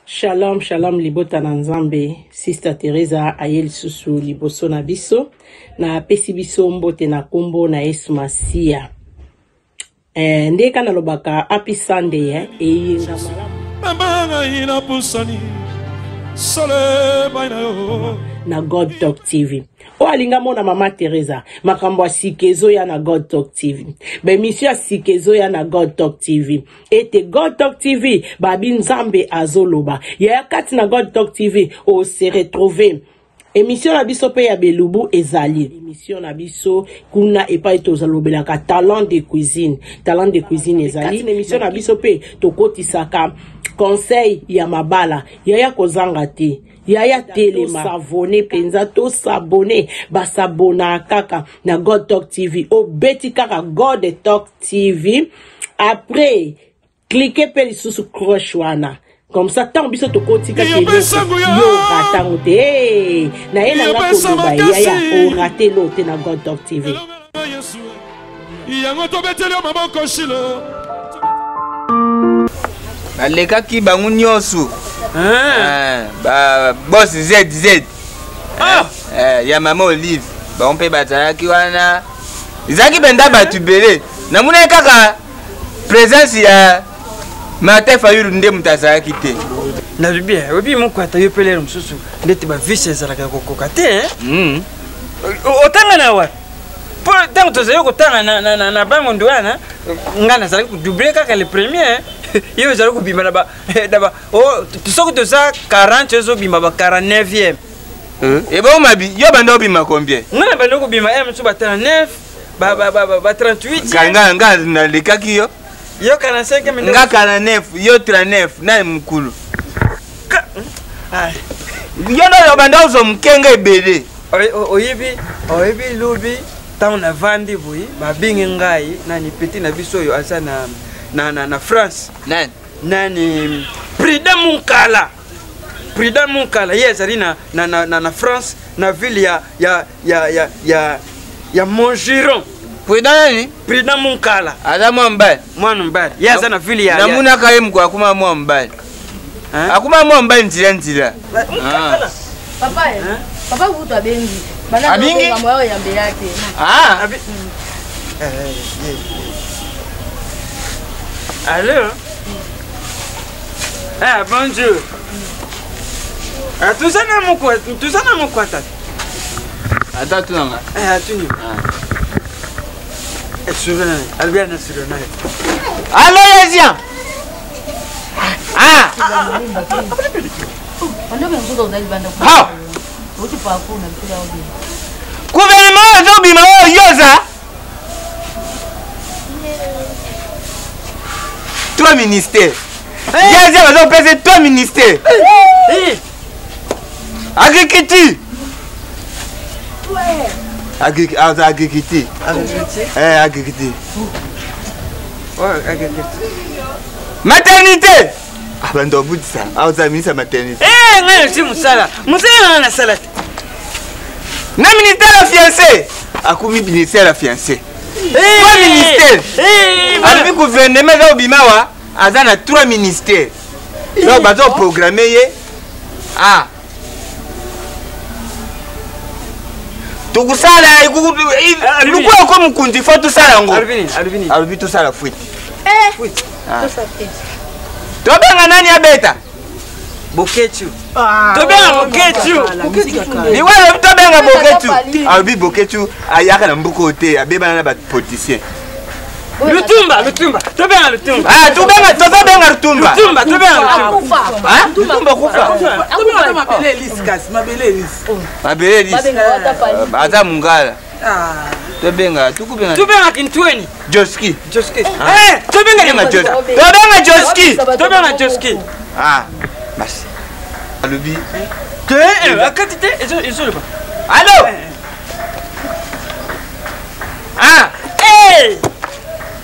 Shalom, shalom libota na Nzambe. Sister Teresa aye lisusu liboso na biso. Na apesi biso mbote na kombo na Yesu Masiya. Eh, nde ka nalobaka happy Sunday eh, eyenga malamu. Mama ngai napusani solo epai na yo na God Talk TV. Oyo alinga mona Mama Teresa, makambo ya sika ezoya na God Talk TV. Ba emission ya sika ezoya na God Talk TV. Ete God Talk TV babi Nzambe azoloba. Yaya kati na God Talk TV o se retrouver. Emission na biso pe ya belubu ezali. Emission na biso kuna epai tozalobelaka talent de cuisine. Talent de cuisine ezali. Kati na emission na biso pe tokotisaka conseil ya mabala. Yaya kozanga te. Yaya telema. Tosavone penza, tosabone. Basabona kaka na God Talk TV. Obeti kaka God Talk TV. Après, cliquez pe lisusu cloche wana. Comme ça, ntango biso tokotika Yo pesa nguya. yo orate yango te. Hey, na ye na Yo nga pesa koloba makasi. yaya orate lo te na God Talk TV. Elonga Yesu yango tobeteli yo maboko shilo balekaki bango nyonso Ah, ba boss zz Ah! Eh, ya mama olive bango mpe bazalaki wana ezalaki mpenza bato ebele namonaki kaka présence ya martin fayulu nde moto azalaki te nalobi eh, oyebi mokwata yo mpe lelo mosusu ndeti bavise ezalaka kokoka te eh? Otanga na wapi mpo ntango tozali kotanga na, na, na, na bangondo wana ngai nazalaki kodouble kaka le premier eh. yo ozali kobima na ba, na ba oh, soki toza 40 ozobima ba 49e ebongo mabi yo banda obima combien ngai na banda kobima ye mosusu ba 39 ba, ba, ba, ba, ba 38 nga nga nga nalekaki yo yo 45 me nga 49 yo 39 nani mokulu Ah. yo nde obanda ozwa mokenga ebele Oyebi, oyebi lobi ntango navandi boye babengi ngai nani peti na biso oyo aza na, na, na, na France nani nani Prida Munkala Prida Munkala ye azali na, na, na, na, na France na ville ya, ya, ya, ya, ya, ya Montgiron. Prida nani? Prida Munkala. Aza mwa mobali. Mwana mobali. Ye aza na ville ya Namonaka ye mokolo akoma mwa mobali. Akoma mwa mobali nzila nzila. Munkala. Papa, eh? Papa kutu abengi. Banda Abengi? makambo ya oyambela te. Ah. Abi... Allô? Ah, bonjour. Ah, toza na moko, toza na moko ata. Ata tunanga. Eh, atuni. Ah. Eh, sur na, albia na sur na. Allô, Yezia. Ah. Ah. Gouvernement ezobima oyo yoza. Trois ministères. Yezia bazopesa trois ministères. Agriculture. Agriculture. Eh, agriculture. Ouais, agriculture. Maternité. Ah, bando abutisa. Ah, oza ministre ya maternité. Eh, ngai nasi mosala. Mosala ngai nasala te. Na ministère ya fiancé. Akomi ministère ya fiancé. Trois ministères. Alobi gouvernement eza obima wa aza na trois ministères. Donc bazo programmer ye. Ah. Tokusala lukuwa ko mukunzi fo tosala yango. Alobi tosala fuite. Eh. Ah. Tobenga nani abeta? Bokechu. Tobenga Bokechu. Liwa alobi tobenga Bokechu. Alobi Bokechu ayaka na mbuka oyo te abebana na ba politiciens. Lutumba, Lutumba. Tobenga Lutumba. Ah, tobenga tozobenga Lutumba. Lutumba, tobenga Lutumba. Ah, Lutumba kufa. Tobenga mabele elisi kasi, mabele elisi. Mabele elisi. Aza mungala. Tobenga, tukubenga. Tobenga Kintweni. Joski. Joski. Eh, tobenga Joski. Tobenga Joski. Tobenga Joski. Ah, basi. Alobi. Te, akati te, ezo ezoloba. Allo. Ah. Hey!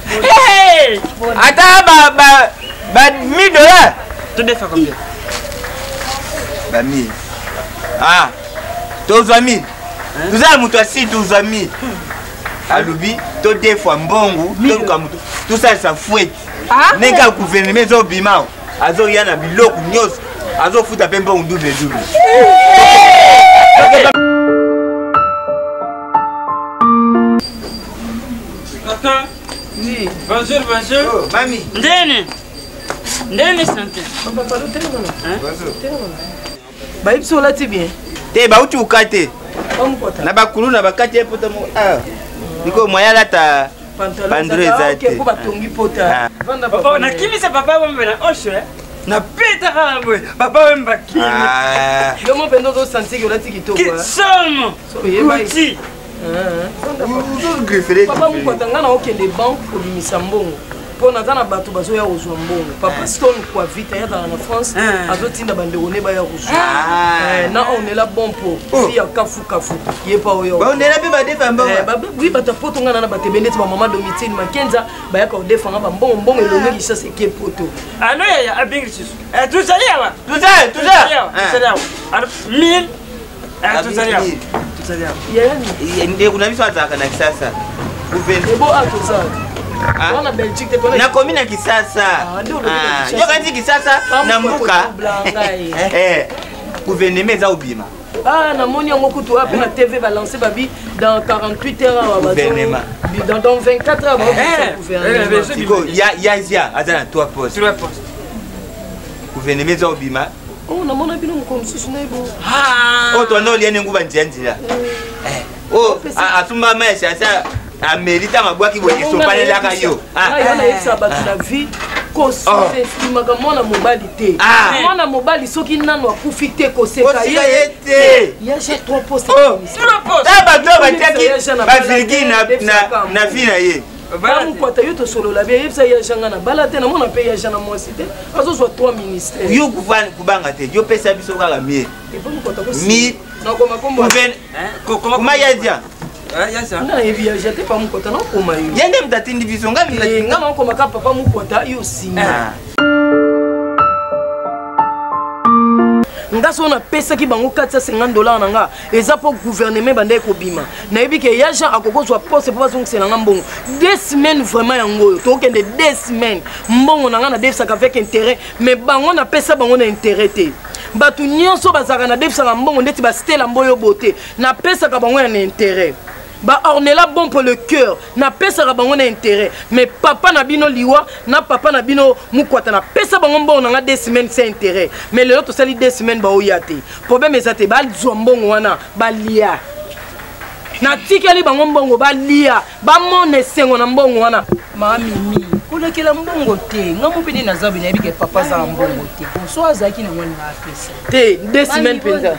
Hey! Ata ba ba ba 1000 dollars. Todefa combien? Ba 1000. Ah. Tozwa 1000. Toza na moto asi tozwa 1000. Alobi todefwa mbongo toluka moto tosalisa fweti ndenge ya gouvernement ezobima azoya na biloko nyonso. Azofuta mpe mbongo double double. Papa. Oui. Bonjour, bonjour. Oh, mami. Ndeni. Ndeni santé. Papa, pardon, telema. Hein? Bonjour. Bayebi so olati bien. Te bauti uka te. Bamukota. Na bakulu na bakati ye pota mo. Ah. Liko moya alata Pantalon eza te. Po batongi pota. Vanda Papa, nakimisa papa wembe na osho eh. Napeta kaka boye. Papa wembe akimi. Ah. Yo mo mpenza ozosentir ke olati kitoko. Kisomo. So, oyeba ye. Gucci. Ozogrifele. Papa Mukwata, nga na okende banque kobimisa mbongo mpo naza na bato bazoya kozwa mbongo. Papa Stone Kwavita ye azala na France, azotinda bandeko ne baya kozwa. Na onela bon po fi ya kafukafu ye pa oyo. Baonela mpe badefa mbongo. Oui, bato ya poto nga na na bato ebele neti bamama Domitine Makenza bayaka kodefanga bambongo, mbongo elongi Kinshasa eke poto. Alo yaya abengi lisusu. Eh, tozali awa. Tozali, tozali. Awa, tozali awa. Alo, 1000. Eh, tozali awa. Tozali awa. Yaya ni Ndeko na biso azalaka na Kisasa. Ebo a tozali. Ah. Wana Belgique te pona. Nakomi na Kisasa. Ah, nde olobi na Kinshasa. Yokanisi Kisasa na mbuka. Kotubla ngai. Eh, gouvernement eza obima. Ah, namoni yango kutu wapi na TV balance babi dans 48 heures awa bazo- Gouvernement. Dans 24 heures baobisa Eh, gouvernement. eh, Sikoyo yazia aza na 3 poste. Trois postes. Gouvernement eza obima. Oh, namona bino mokolo mosusu na yebo. Ah. Oyo tonda olia nengu banzela nzela. Oyo asumba mai sasa ameli ntango abwaki boye esopanelaka yo. Ngai nayebisa bato na vie kosestimaka mwana mobali te. Ah. Mwana mobali soki nano akufi te koseka Koseka ye te. Yaja 3 postes. Oh. Trois postes. Ta bato oyo batiaki bavirgule na vie na ye. Bamukwata yo tosolola bien, yebisa yaja nga na bala te, namona mpe yaja na mwasi te, azozwa 3 ministères. Yo kubanga te, yo pesa biso kaka mie. Mi nakoma kombo kuma yazia. Yasa. Nga nayebi yaja te, pa Mukwata nakoma yo. Ye nde moto atindi biso nga moto Eh, nga nakoma ka papa Mukwata yo nsima. Ah. Nga so napesaki bango 450 $ na nga eza mpo gouvernement bandaki kobima. Nayebi ke ya Jean akokozwa poste mpo bazongisela nga mbongo. 2 semaines vraiment yango oyo tokokende 2 semaines mbongo na nga nadefisaka avec intérêt, mais bango napesa bango na intérêt te. Bato nyonso bazalaka nadefisaka mbongo ndeti bastela mboyo bote, napesaka bango ya na intérêt. Ba ornela bon pour le cœur, napesaka bango na intérêt. Mais papa na bino Liwa na papa na bino Mukwata napesa bango mbongo na nga 2 semaines sans intérêt. Mais lelo tosali 2 semaines baoya te. Problème eza te, bazwa mbongo wana balia. Natikeli bango mbongo balia, bamona esengo na mbongo wana. Mama Mimi, kolekela mbongo te. Nga mo mpe nde naza boye, nayebi ke papa aza na mbongo te. So azalaki nango alinga apesa. Te, 2 semaines mpenza.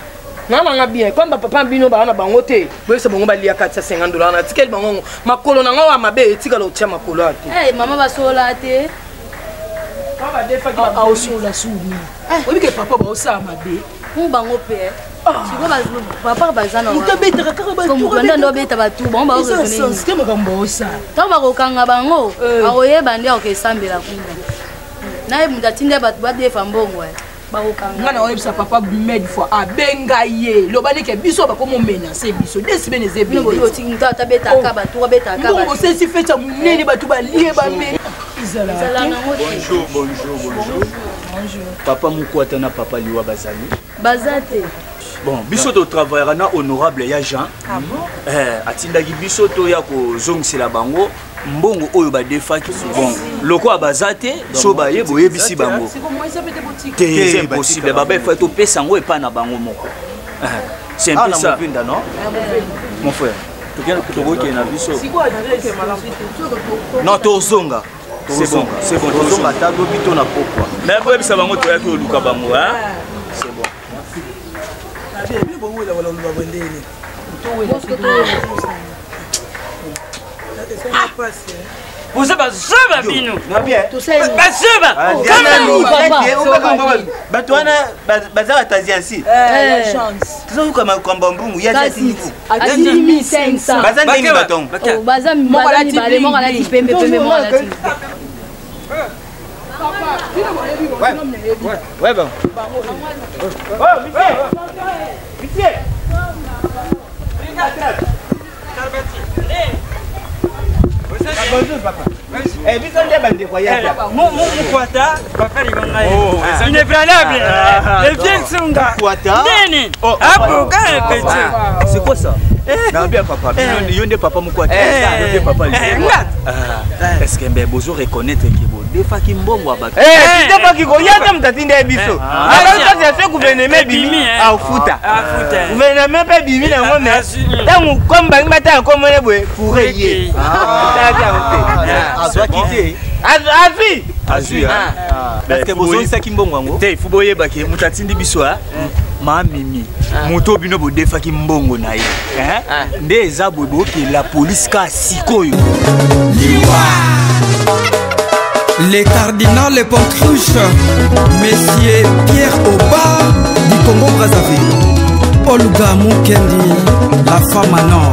Nga nanga bien, comme bapapa bino baa na bango te, boyebisa bango balia 450 $ na tikeli bango ngo. Makolo na nga oyo ya mabe etikala otia makolo ya te. Eh, mama basola te. Aosola suni. Oyebi ke papa baosala mabe. Mu bango pe. Sikoyo papa baza na Moto abetaka kaka bato. Moto ndo abeta bato, bango Eza baoraisonne. sens te makambo baosala. Ntango bakokanga bango, akoyeba nde akokesambela kuna. Naye moto atindi bato badefa mbongo eh. Bakokanga. Nga na oyebisa papa med fois abenga ye loba neke biso bakomomenase biso 2 semaines eza Bino boyi ebele. otiki moto atabetaka bato, abetaka Mbongo bato. bosalisi fete ya monene, bato balie bameli. Ezala nango te. Bonjour, bonjour, bonjour. Papa Mukwata na papa Liwa bazali? Baza te. Bon, biso totravaillera na honorable ya Jean. Eh, atindaki biso toya kozongisela bango mbongo oyo badefaki. Bon, lokola baza te, so baye boyebisi bango. Te, eza impossible. Baba efai topesa yango epai na bango moko. Eh, c'est un peu ça. Non? Mon frère, tokokende na biso. Non, tozonga. C'est bon, c'est bon. Tozonga ata lobi to na pokwa. Mais boyebisa bango toyaki koluka bango, hein? C'est bon. Boza bazoba bino. Bazoba. Bato wana baza batasiansi. Tozoyoka makambo ya mbungu ya Kasi atindi 1500. Baza ndenge batongo. Oh, baza baza mibale, moko alati pembe pembe, moko alati. Ouais, bon. Oh, monsieur! Monsieur! Bonjour, papa. Eh, biso nde bandeko ya Mukwata, papa libanga ye. Inébranlable. Le vieux Nsunga. Mukwata. Nini? Abuka petit. C'est quoi ça? Nabia papa, bino yo nde papa Mukwata, yo nde papa Nga. Est-ce que mbe bozo reconnaître que bo defaki mbongo ya bato? Eh, titefaki koya te moto atinda ye biso. Alors kasi gouvernement ebimi afuta. Afuta. Gouvernement mpe ebimi nango mais ntango comme bangi batanga komone boye courant ye. Talaki yango te. Azwaki te. Azwi. Azwi. Est-ce que bozongisaki mbongo yango? Te, il faut boyeba ke moto atindi biso mamimi moto bino bodefaki mbongo na ye nde eza boye bokela polise ka sikoyo. Les cardinals les Pontruche, Messieurs Pierre Oba du Congo Brazzaville, Olga Mukendi, la femme en or.